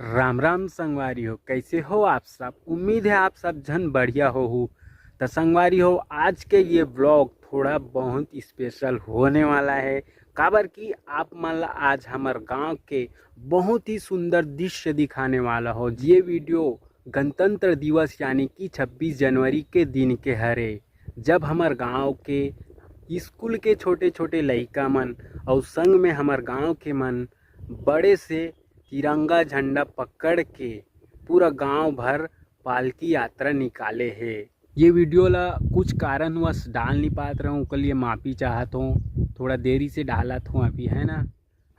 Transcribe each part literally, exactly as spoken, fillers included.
राम राम संगवारी हो, कैसे हो आप सब? उम्मीद है आप सब झन बढ़िया होहू। त संगवारी हो, आज के ये व्लॉग थोड़ा बहुत स्पेशल होने वाला है, काबर कि आप मन ला आज हमर गांव के बहुत ही सुंदर दृश्य दिखाने वाला हो। ये वीडियो गणतंत्र दिवस यानी कि छब्बीस जनवरी के दिन के हरे, जब हमर गांव के स्कूल के छोटे छोटे लइका मन अउ संग में हमर गांव के मन बड़े से तिरंगा झंडा पकड़ के पूरा गांव भर पालकी यात्रा निकाले हे। ये वीडियो ला कुछ कारणवश डाल नहीं पात रहूं, ओकर लिए माफी चाहत हूं, थोड़ा देरी से डालत हूं अभी, है ना।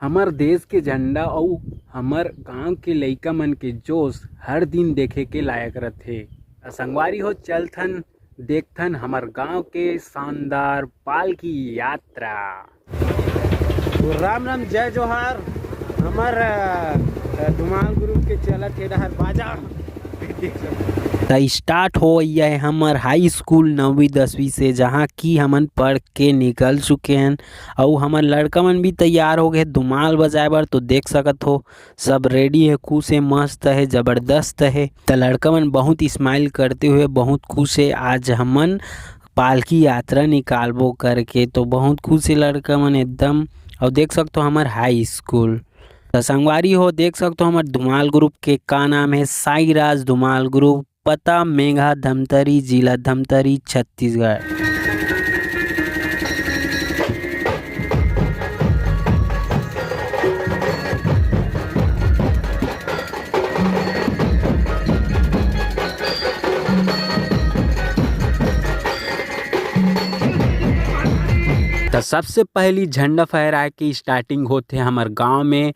हमर देश के झंडा अउ हमर गांव के लइका मन के जोश हर दिन देखे के लायक रथे। त संगवारी हो, चलथन देखथन हमर गांव के शानदार पालकी यात्रा। तो राम राम, जय जोहार। हमर, अ, अ, धुमाल ग्रुप के चलत हे डहर बाजा। त स्टार्ट होवइया हे हमर हाई स्कूल नौवीं दसवीं से, जहाँ की हमन पढ़ के निकल चुके हन। अउ हमर लड़का मन भी तैयार हो गए धुमाल बजाए बर। तो देख सकत हो, सब रेडी हे, खुश हे, मस्त हे, जबरदस्त हे। त लड़का मन बहुत स्माइल करते हुए बहुत खुश हे, आज हमन पालकी यात्रा निकालबो करके। तो बहुत खुश हे लड़का मन एकदम। अउ देख सकत हो हमर हाई स्कूल। त संगवारी हो, देख सकत हो हमर धुमाल ग्रुप के का नाम हे, साईं राज धुमाल ग्रुप, पता मेघा धमतरी, जिला धमतरी, छत्तीसगढ़। त सबसे पहली झंडा फहराए के स्टार्टिंग होथे हमर गांव में,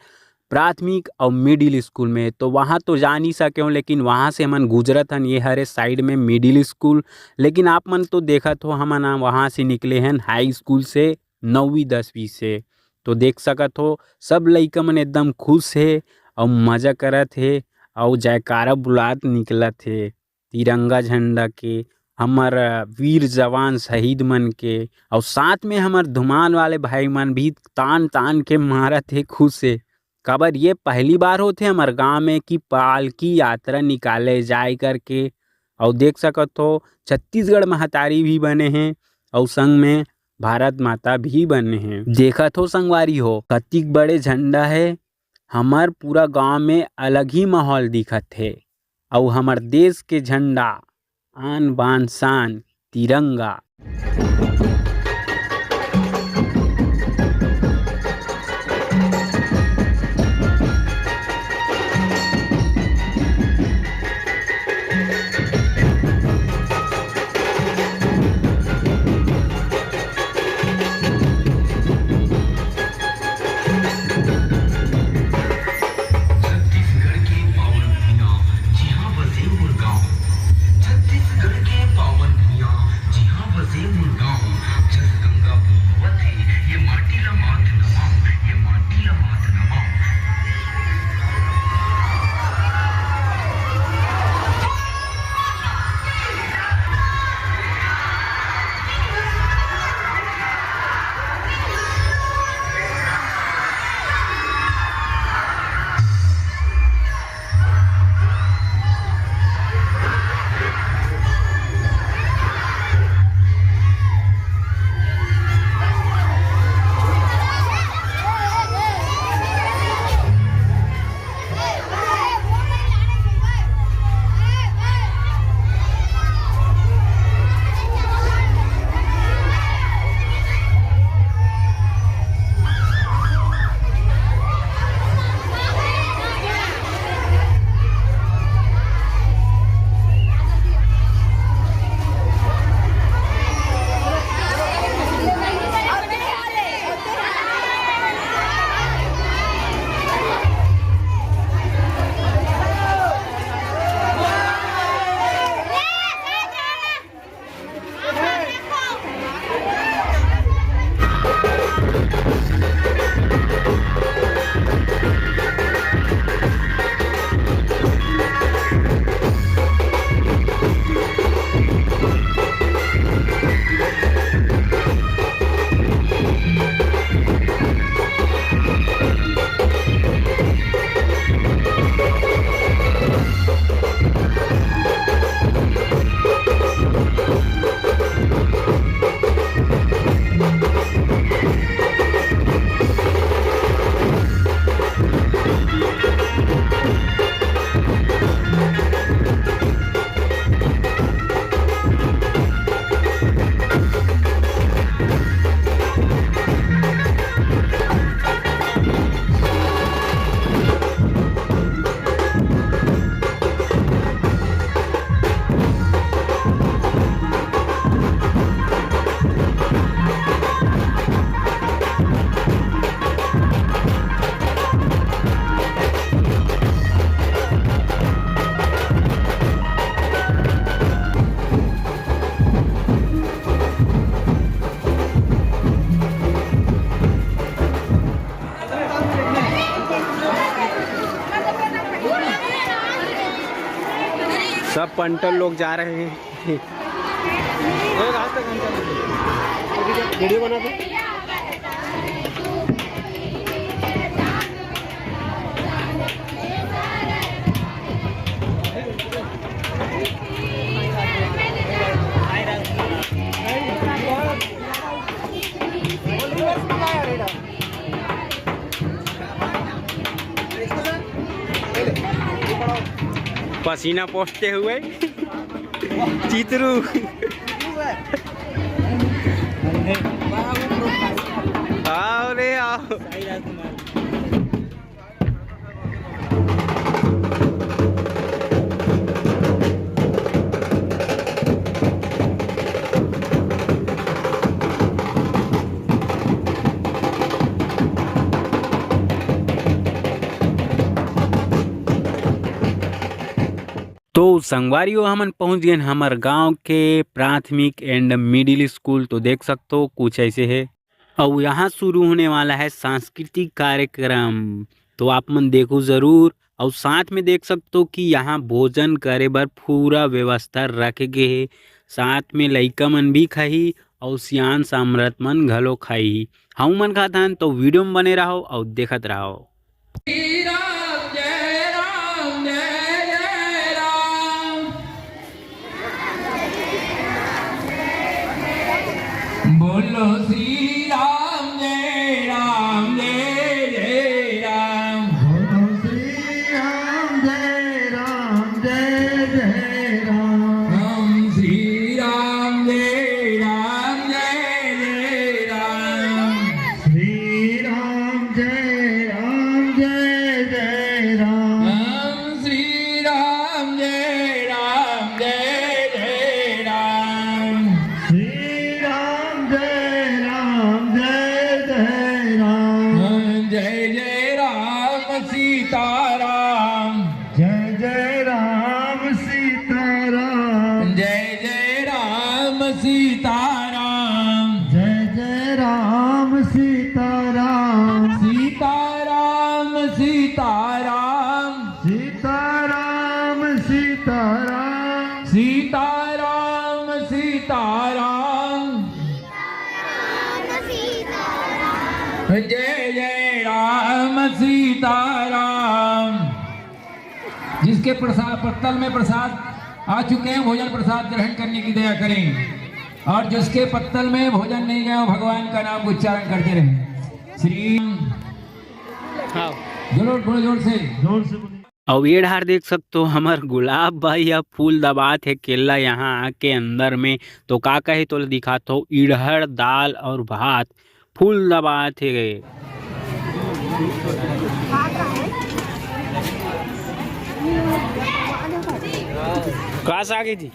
प्राथमिक अउ मिडिल स्कूल में। तो वहाँ तो जा नहीं सके हो, लेकिन वहाँ से हमन गुजरत हन, ये हरे साइड में मिडिल स्कूल। लेकिन आप मन तो देखत हो, हमन वहाँ से निकले हन हाई स्कूल से नौवीं दसवीं से। तो देख सकत हो, सब लइका मन एकदम खुश हे अउ मजा करत हे अउ जयकारा बुलात निकलत हे तिरंगा झंडा के, हमर वीर जवान शहीद मन के, अउ साथ में हमर धुमान वाले भाई मन भी तान तान के मारत हे, खुश हे। काबर ये पहली बार होथे हमर गांव में कि पालकी यात्रा निकाले जाए करके। अउ देख सकत हो, छत्तीसगढ़ महतारी भी बने हे अउ संग में भारत माता भी बने हे। देखत हो संगवारी हो, कतिक बड़े झंडा हे। हमर पूरा गांव में अलग ही माहौल दिखत हे। अउ हमर देश के झंडा, आन बान शान, तिरंगा। छत्तीसगढ़ के पावन भुइयां, जिहां बसे मोर गांव। छत्तीसगढ़ के पावन भुइयां, जिहां बसे मोर गांव। सब पंटर लोग जा रहे हैं। वीडियो बना दो। पसीना पोंछते हुए चित्रू। आओ रे आओ। तो संगवारी हो, हमन पहुंच गए हमर गांव के प्राथमिक and middle school। तो देख सकते हो कुछ ऐसे है, और यहाँ शुरू होने वाला है सांस्कृतिक कार्यक्रम। तो आप मन देखो जरूर, और साथ में देख सकते हो कि यहाँ भोजन करे बर पूरा व्यवस्था रखे गए है। साथ में लइका मन भी खाही और सियान सामरथ मन घलो खाही। हम मन खाथन, तो वीडियो में बने रहो और देखत रहो। श्री राम जय राम जय जय राम। बोलो श्री राम जय राम जय जय राम। बोलो श्री राम जय राम जय जय राम। हम श्री राम जय राम जय जय राम। श्री राम जय राम जय जय राम। हम श्री राम जय राम जय जय राम। श्री राम जय राम जय जय राम। जय जय राम सीताराम। जय जय राम सीताराम। जय जय राम सीताराम। जय जय राम सीताराम। सीताराम सीताराम। सीताराम सीताराम। सीताराम सीताराम। जय जय राम सीताराम। जिसके प्रसाद, पत्तल में प्रसाद आ चुके हैं, भोजन प्रसाद ग्रहण करने की दया करें, और जिसके पत्तल में भोजन नहीं गया, भगवान का नाम उच्चारण करते रहें। श्री हाँ। जोर, जोर, जोर से। जोर से बोलिए। अउ ये डहार देख सकते हो, हमर गुलाब भाई ह फूल दबात हे केला यहाँ आके अंदर में। तो का कहे, तो दिखात हो, इड़हड़ दाल और भात फूल दबात हे गए। का साग हे जी?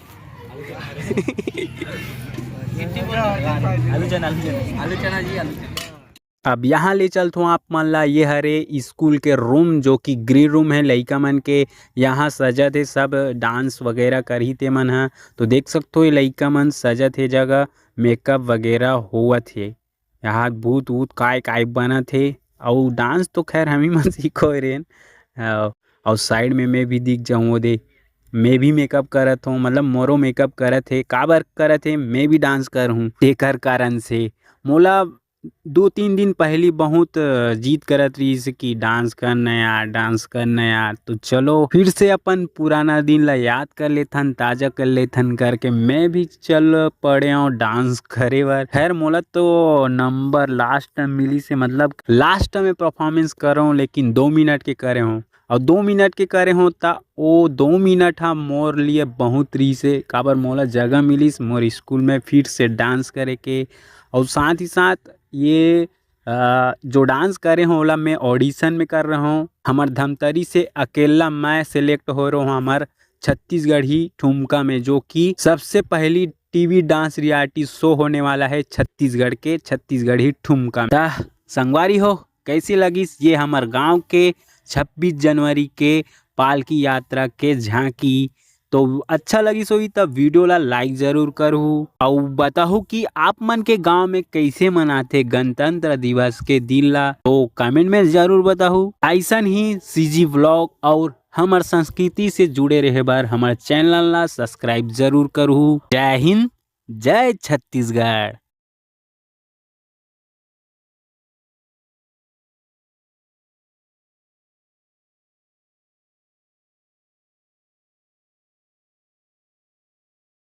आलू चना, आलू चना, आलू चना जी, आलू चना। अब यहाँ ले चलथों आप मन ला, ये हरे स्कूल के रूम, जो कि ग्रीन रूम है लइका मन के। यहाँ सजत हे सब, डांस वगैरह करही ते मन ह। तो देख सकथो, ये लइका मन सजत हे जगह, मेकअप वगैरह होवत हे। यहाँ भूत वूत काय काय बनत हे, अउ डांस तो खैर हम ही मन सीखो रेन। अउ, अउ साइड में मैं भी दिख जाऊँ ओदे, मैं भी मेकअप करत हूँ, मतलब मोरो मेकअप करत हे। काबर करत हे, मैं भी डांस कर हूँ, तेकर कारण से। मोला दो तीन दिन पहली बहुत, अ, जिद करत रहिस कि डांस करना यार, डांस करना यार। तो चलो फिर से अपन पुराना दिन ला याद कर लेथन, ताजा कर लेथन करके मैं भी चल पड़े हूँ डांस करे बर। खैर, मोला तो नंबर लास्ट में मिलिस हे, मतलब लास्ट में परफॉर्मेंस करो, लेकिन दो मिनट के करे हूँ। अउ दो मिनट के करे हूँ, त ओ दो मिनट ह मोर लिए बहुत रहिस हे, काबर मोला जगह मिलिस मोर स्कूल में फिर से डांस करे के। अउ साथ ही साथ ये, अ, जो डांस करे हूँ, ओला मैं ऑडिशन में कर रहा हूँ। हमर धमतरी से अकेला मैं सिलेक्ट हो रहा हूँ हमर छत्तीसगढ़ी ठुमका में, जो कि सबसे पहली टीवी डांस रियलिटी शो होने वाला है छत्तीसगढ़ के, छत्तीसगढ़ी ठुमका में। त संगवारी हो, कैसे लगिस ये हमर गांव के छब्बीस जनवरी के पालकी यात्रा के झांकी? तो अच्छा लगिस होही त वीडियो ला लाइक जरूर करहू, अउ बताहू कि आप मन के गांव में कैसे मनाथे गणतंत्र दिवस के दिन ला, तो कमेंट में जरूर बताहू। ऐसन ही सीजी व्लॉग और हमर संस्कृति से जुड़े रहे बर हमर चैनल ला सब्सक्राइब जरूर करहू। जय हिंद, जय छत्तीसगढ़।